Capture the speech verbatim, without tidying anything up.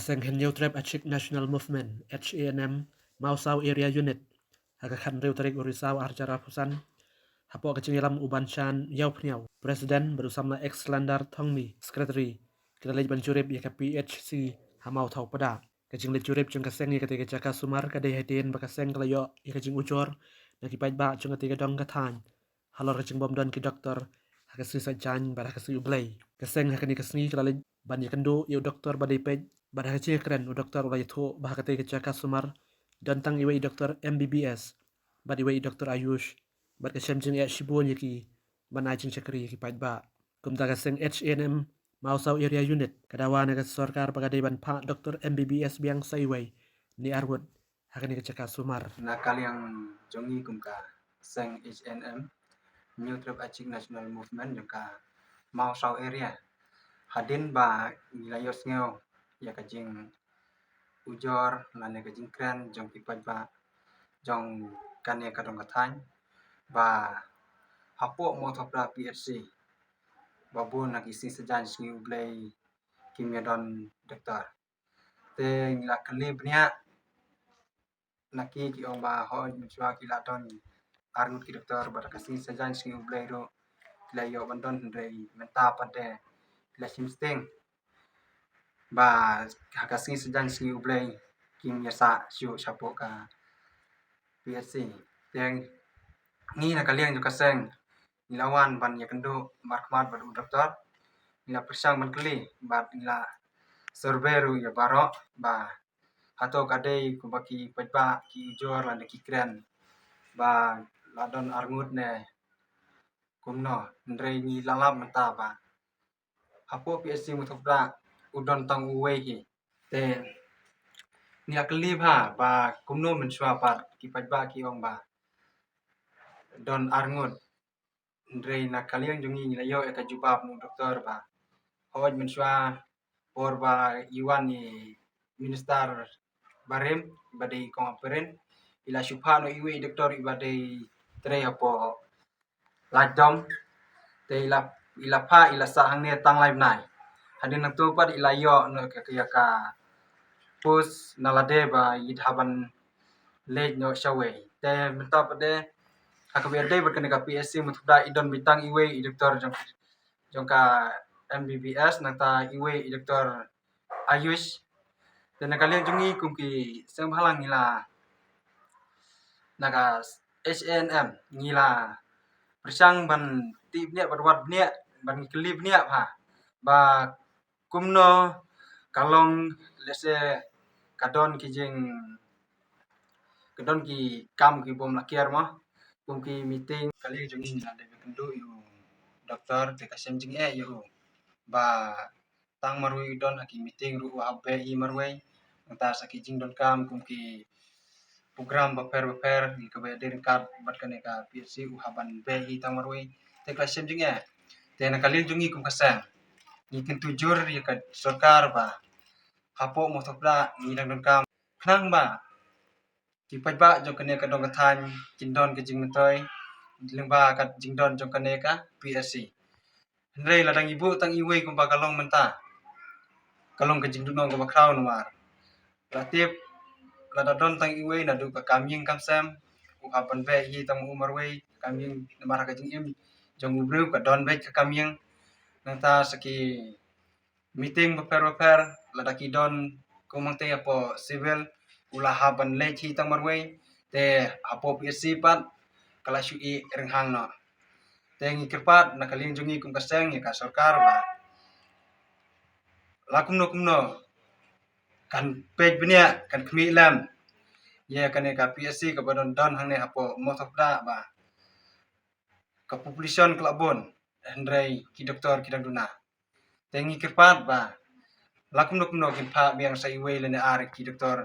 Seng Hynñiewtrep Achik National Movement, H A N M, Mawsaw Area Unit, ha ka khathynriew tarik u Risaw arhajar arphew san, hapoh ka jingïalam u Banshan Ïawphniaw, President, bad u samla X Landar Thongni, Secretary, ki la leit ban jurip ïa ka P H C ha Mawthaw Pdang. Ka jingleit jurip jong ka seng ïa katei ka jaka sumar ka dei hadien ba ka seng ka la ïoh ïa ka jingujor na ki paidbah jong katei ka dong ka thaiñ halor ka jingbym don ki doktor ha ka sngi Saitjaiñ bad ha ka sngi U Blei. Ka seng ha kane ka sngi ka la leit ban ïakynduh ïa u doktor ba dei peit bad ha ka jingïakren u doktor u la ïathuh ba ha katei ka jaka sumar don tang iwei i doktor M B B S bad iwei i doktor Ayush bad ka shem jingeh shibun ïa ki ban ai jingshakri ïa ki paidbah. Kumta ka seng H A N M Mawsaw Area Unit ka dawa na ka sorkar ba ka dei ban phah doktor M B B S biang sa iwei ne arngut ha kane ka jaka sumar. Na ka liang jong ngi kum ka seng H A N M, Hynñiewtrep Achik National Movement jong ka Mawsaw Area, hadien ba ngi la ïohsngew ïa ka jingujor lane ka jingkren jong ki paidbah jong kane ka dong ka thaiñ ba hapoh Mawthaw Pdang P H C ba bun ha ki sngi Saitjaiñ sngi U Blei kim ïa don doktor. Te ngi la kylli bniah na ki, ki ong ba hooid mynshuwa ki la don arngut ki doktor bad ha ka sngi Saitjaiñ sngi U Blei ruh ki la ïoh ban don, hynrei mynta pat de ki la shim sting ba ha ka sngi Saitjaiñ sngi U Blei kim ïa sah shuh shapoh ka P H C. Te ngi na ka liang jong ka seng ngi la wan ban ïakynduh markhmat bad u doktor. Ngi la pyrshang ban kylli bad ngi la survey ruh ïa baroh ba hato ka dei kumba ki paidbah ki ujor lane ki kren ba la don arngut ne kumno, hynrei ngi la lap mynta ba hapoh P H C Mawthaw Pdang u don tang uwei hi. Te ngi la kylli bha ba kumno mynshuwa pat ki paidbah ki ong ba don arngut. Hynrei na ka liang jong ngi ngi la ïoh ïa ka jubab na u doktor ba hooid mynshuwa por ba i wan i minister barim ba dei i kong Ampareen, i la shu phah noh iwei i doktor iba dei trei hapoh Laitdom. Te i la, i la phah, i la sah hangne tang lai bnai. Hadien nangto pat i la ïoh noh ka, ka, ïa ka post na lade ba i dei ban leit noh shawei. Te mynta pat de ha kaba ïadei bad kane ka P H C Mawthaw Pdang i don beit tang iwei i doktor jong, jong ka M B B S, nangta iwei i doktor Ayush. Te na ka liang jong ngi kum ki seng bhalang ngi la, na ka H A N M ngi la pyrshang ban tip bniah, ban wad bniah, ban kylli bniah bha ba kumno ka long, lehse ka don ki jing, ka don ki kam ki bym lah kiar mo, kum ki meeting. Ka liang jong ngi ngi la dep ïakynduh ïa u doktor, te ka shem jingeh ïa u ba tang marwei u don ha ki meeting ruh u hap beh hi marwei. Nangta sa ki jingdonkam kum ki program bapher bapher ngi kaba ïadei ryngkat bad kane ka P H C u hap ban beh hi tang marwei. Te ka la shem jingeh. Te na ka liang jong ngi kum ka seng ngi kyntu jur ïa ka sorkar ba hapoh Mawthaw Pdang ngi dang donkam khnang ba ki paidbah jong kane ka dong ka thaiñ kin don ka jingmyntoi lyngba ka jingdon jong kane ka P H C. Hynrei lada ngi buh tang iwei kumba ka long mynta, ka long ka jingduna kaba khraw namar la tip lada don tang iwei naduh ka kam ïing kam sem u hap ban beh hi tang u marwei ka kam ïing, namar ha ka jingim jong u briew ka don beit ka kam ïing. Nangta sa ki meeting bapher bapher lada ki don kum hangtei hapoh civil u la hap ban leit hi tang marwei, te hapoh P H C pat ka la shu ïeh rynghang noh. Te ngi kyrpad na ka liang jong ngi kum ka seng ïa ka sorkar ba la kumno kumno kan peit bniah, kan khmih lem ïa kane ka P H C kaba don don hangne hapoh Mawthaw Pdang ba ka population ka la bun hynrei ki doktor ki dang duna. Te ngi kyrpad ba la kumno kumno kin phah biang sa iwei lane ar ki doktor.